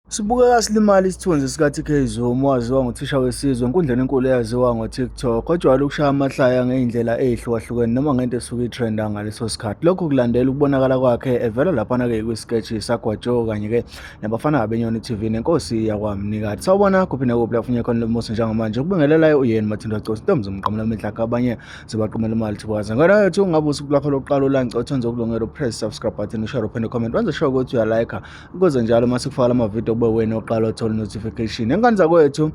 Sibukeka silimala isithunzi sikaTK Zuma owaziwa ngothisha wesizwe enkundleni enkulu eyaziwa ngoTikTok ojwayele ukushaya amahlaya ngey'ndlela ey'hlukahlukene noma ngento esuke itrenda ngaleso sikhathi. Lokhu kulandela ukubonakala kwakhe evela laphana-ke kwisiketshi saGwajo kanye-ke nabafana beNyoni TV nenkosi yakwaMnikathi. Sawubona kuphi nakuphi lapho ufunye khona lo muso njengamanje ukubingelelayo uyena Mathinda Cosi Ntombi zomqamula amehlo abanye zibaqumela imali thikwazi. Ngona yethu ungabe usuku lwakho lokuqala ulanca uthonze ukulungela upress subscribe button ushare uphinde comment wenze sure ukuthi uyalike ukuze njalo uma sikufaka lama-video kube wena oqala othola notification. Engane zakwethu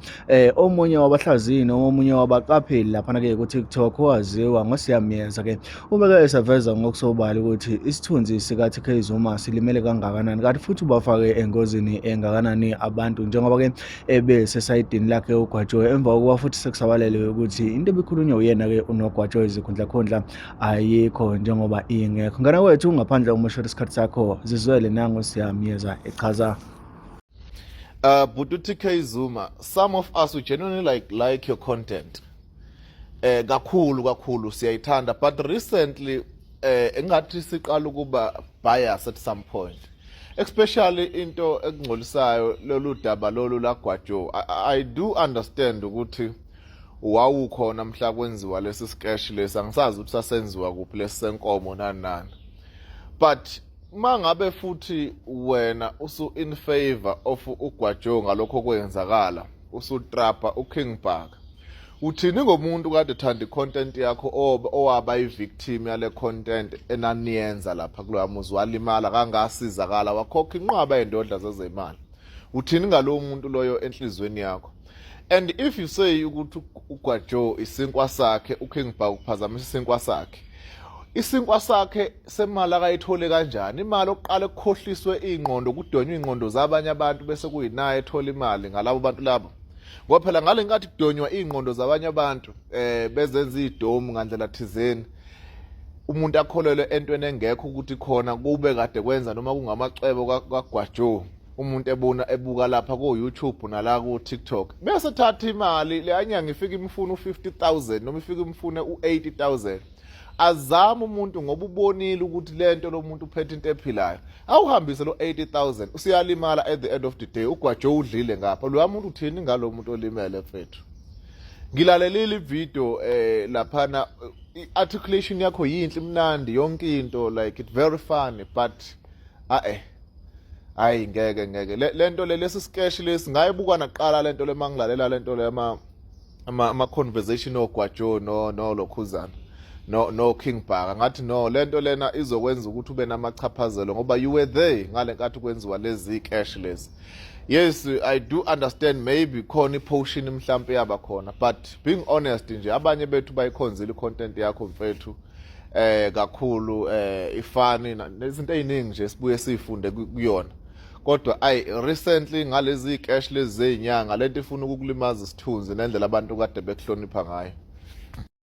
omunye wabahlaziyi noma omunye wabaqapheli laphana-ke ku-TikTok owaziwa ngoSiyamyeza ke ubeke esaveza ngokusobala ukuthi isithunzi sika-TK Zuma silimele kangakanani kanti futhi ubafake engozini engakanani abantu njengoba-ke ebesesayidini lakhe uGwajo emva kokuba futhi sekusabalele ukuthi into ebikhulunywa uyena-ke uNogwajo izikhundlakhundla ayikho njengoba ingekho. Ngane wethu ngaphandle kokumoshela isikhathi sakho zizwele nangu Siyamyeza echaza. Bhuti TK Zuma, some of us we genuinely like your content. Kakhulu kakhulu siyayithanda, but recently engathi siqala ukuba bias at some point. Especially into ekungcolisayo lolu daba lolu lagwajo. I do understand ukuthi wawukhona mhla kwenziwa lesi sketch lesi, angisazi ukuthi sasenziwa kuphi lesi senkomo nani nani. But mangabe futhi wena usu in favor of uGwajo ngalokho kwenzakala, usutrapa uKing Bhaka, uthini ngomuntu kade thanda icontent yakho owaba i-victim yale content enaniyenza lapha kuloya muzi, walimala kangasizakala, wakhokha inqwaba yendodla zezemali? Uthini ngalowo muntu loyo enhlizweni yakho? And if you say ukuthi uGwajo isinkwa sakhe, uKing Bhaka uphazamisa isinkwa sakhe, isinkwa sakhe semali akayithole kanjani imali? Oqala kukhohliswe ingqondo, kudonywe ingqondo zabanye abantu, bese kuyinaye ethola imali ngalabo bantu labo, ngoba phela ngale nkathi kudonywa ingqondo zabanye abantu bezenza idomu ngandlela thizeni, umuntu akholelwe entweni engekho ukuthi khona kube kade kwenza noma kungamacebo kaGwajo, umuntu ebona ebuka lapha ko YouTube nala ku TikTok, bese thatha imali leyanyanga ifika imfuna u50000 noma ifika imfune u80000, azama umuntu ngoba ubonile ukuthi lento lo muntu uphethe into ephilayo, awuhambise lo 80000, usiyalimala. At the end of the day uGwajo udlile ngapha. Lo muntu, uthini ngalo muntu olimele, mfethu? Ngilalelile ivideo laphana, i-articulation yakho yinhle, imnandi yonke into, like it very funny, but ah hayi, ngeke ngeke lento le, lesi sketch lesi ngayibuka naqala lento le, mangilalela lento le ama conversation oGwajo no lokhuzana no King Bhaka, ngathi no, lento lena izokwenza ukuthi ube namachaphazelo ngoba you were there ngale nkathi kwenziwa lezi cash lezi. Yes, I do understand maybe khona ipotion mhlambe yaba khona, but being honest nje, abanye bethu bayikhonzile icontent yakho mfethu kakhulu, ifani nezinto eziningi nje sibuye sifunde kuyona, kodwa ay recently ngalezi cash lezi zezinyanga, lento ifuna ukukulimaza isithunzi nendlela abantu kade bekuhlonipha ngayo.